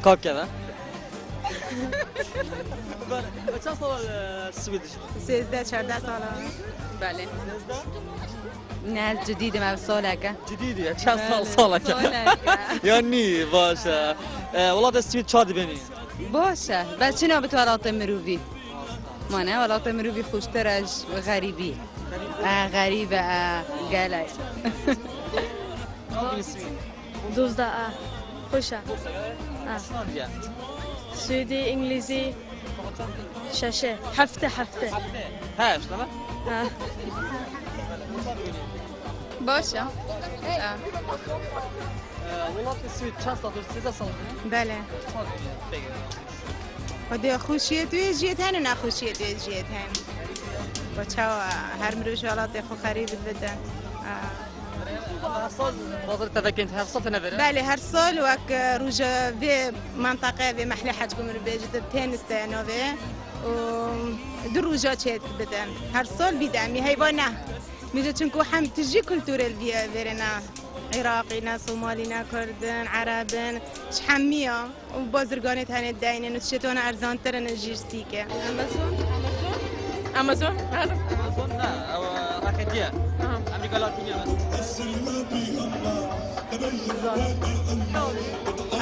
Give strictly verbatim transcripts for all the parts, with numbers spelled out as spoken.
Kak keve. Çend sal e, Swedish? Sêzdeh çardeh sala. Belê. Ne, ez cidî dim, ev saleke. Cidî diye, çend sal? Belê, saleke. Saleke. Ya nî, baş e. E, welatê Swîd ça dibênî? Baş e. Bes çi nabit welatê mirovî? Mane, welatê mirovî xweştir e ji xerîbî. E, xerîb e, e, gelek. Çend dibênî Swîd? Dozda a. Xweş e. A. Çend diye? Swêdî, îngilîzî, şeşe. Hefte, hefte. Heşt, değil mi? Ha. Baş e. Ha. Ee, welatê Swîd çend sal, sêzdeh sal? Belê. Çend diye? Peki. Xwedê xweşiyê tu yê jiyê ten û nexweşiyê tu yê jiyê ten. Bo çawa her mirov ji welatê xwe xerîb dibite? A. Her sal bazarê tevekên her sal tine vere? Belê, her sal wek, e, roja vê menteqe, vê mehlê hec ku min bêjî de tênis te navê û du roja çê dibite. Her sal vî demî heyva ne. Mîje çinku hem tijî kulturê li vî verê ne. Iraqî ne, Somalî ne, Kurd in, Ereb in, ji hemiya. Û bazirganê tenê deynin û tiştê wana erzantir in ji stîkê. Amazon, Amazon, Amazon, Amazon. Amazon ne, ew, e, rehetiye. Aha. Amerîka Latînî ye.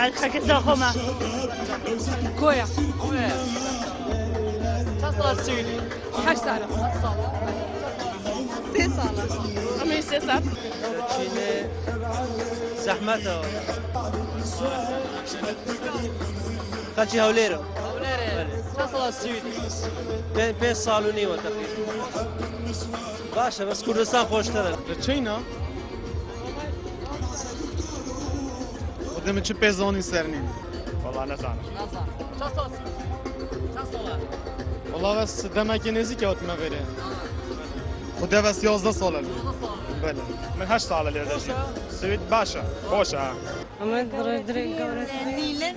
Ez xekê zaxo me. Koya. Koya. Çend sal Swîdî? Heşt sal. Heşt sal. Sê sal. Em ê sê sal. Çînê zehmet e. Xelkî Hewlêr e. Hewlêr e. Belê. Çend sal Swîdî? Pê-, pênc sal û nîv e teqrîben. Baş e, bes Kurdistan xweştir e. Li Çîna? Xwedê min çi pê zanî ser nîn. Wala nezanim. Nazan. Çend sal? Çend sal e? Wala bes demekê nêzîkî hatime vêrê. Xwedê bes yazdeh sal e. Yazdeh sal e. Belê. Min heşt sal e lê de jî. Swêd baş e. Xweş e. Ama dirê, dirê gawrek. Nîlin.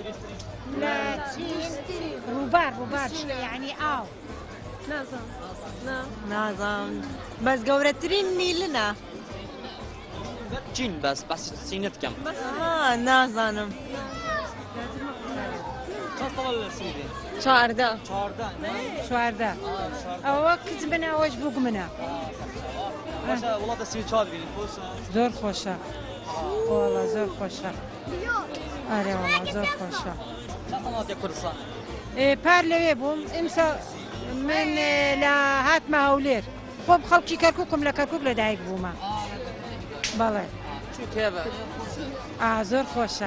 Rûbar, rûbar, yanî av. Nazan. Na. Nazan. Bes gawretirîn nîlin e. Çîn bes, bes sîne dikim. Ha, nazanim. Çend sal e Swîdê? Çardeh. Çardeh, ne? Çardeh. Aa, çardeh. Ewa kiç bine, ewa ji bûk min e. Aa, baş e, welatê Swîd ça dibînî? Xweş e? Zor xweş e. Wala zor xweş e. Are wala zor xweş e. Çend sal hatiye Kurdistan? Ê, par lewê bûm. Îmsa min, ê, la hatme Hewlêr. Xwe bi xelkî Kerkûk im, li Kerkûk li dayik bûme. Belê. Çû tê ve? A, zor xweş e.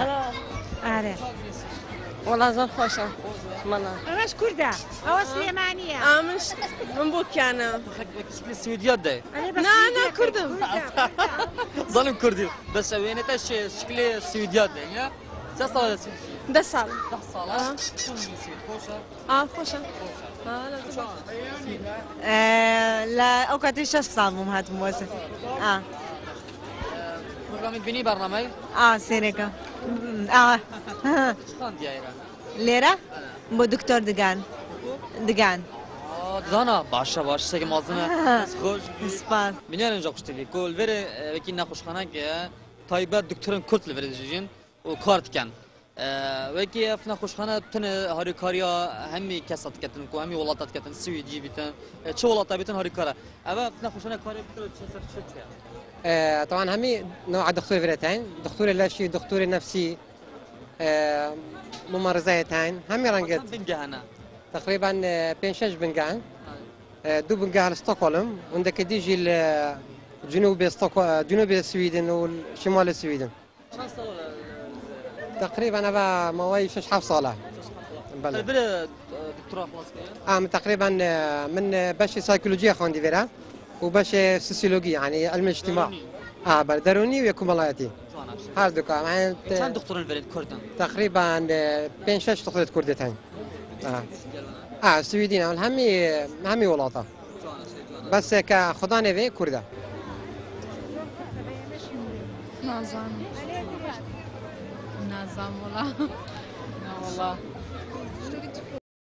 Are. Wala zor xweş e. Mala. Ew ji Kurd e. Ew Silêmanî ye. A, min ş-, min bû kene. Şiklê Swêdiya de. Erê, bes Na, Swêdiya na, Kurd im. Kurd e, Kurd e. Zanim Kurdî. Bes wênê te şi-, şiklê Swêdiya de, ya? Çend sal e Swêd? Deh sal. Deh sal, ha? Aha. Çûn Swêd, xweş e? A, xweş e. Hala tu. Ee, la ew katî şeş sal bûm hatim wese. A. Programê bînî bernameyê? A, sêneka. A. Çi xandiye êre? Lêre? Bo doktor digan. Digan. A, dana, baş e, baş e, seke mezin e. Xweş. Spas. Binêrin ja xweş tevî. Ku li vêrê, e, wekî nexweşxaneke taybet doktorên Kurd li vêrê dijîn. û kar dikin. E, wekî ev nexweşxane tune harîkariya hemî kesa diketin, ku hemî welata diketin, Swêdî bîtin, e, çi welata bîtin harîkar e. Ev, ev nexweşxane karê bikire çi ser çi çi ye? E, teban hemî new'a doktorê vêrê tên, doktorê leşî, doktorê nefsî, e, mumarezeyê tên, hemî rengê. Çend bingeh hene? Teqrîben, e, pênc şeş bingeh. E, du bingeh li Stockholm, windekî dî jî li, e, cenûbê Stoko-, e, cenûbê Swîdin û li şimalê Swîdin. Çend sal e? Teqrîben eva mawayî şeş heft sal e. Belê. Te vire, e, doktora xlas kiriye? A, min teqrîben, e, min, e, beşê psîkolojiyê xwendî vêre û beşê sosyolojî, yanî ilmê îctîma. Derûnî? A, belê, derûnî û yê komelayetî. Ciwan e. Her du ka, yanî, e, çend doktorên vêrê Kurd in? Teqrîben, e, pênc şeş doktorê Kurd tên. A. A, Swîdî ne, hemî, hemî welata. Bes ke Xudanê vê Kurd e. Nazan. Nazan wala. Na wala.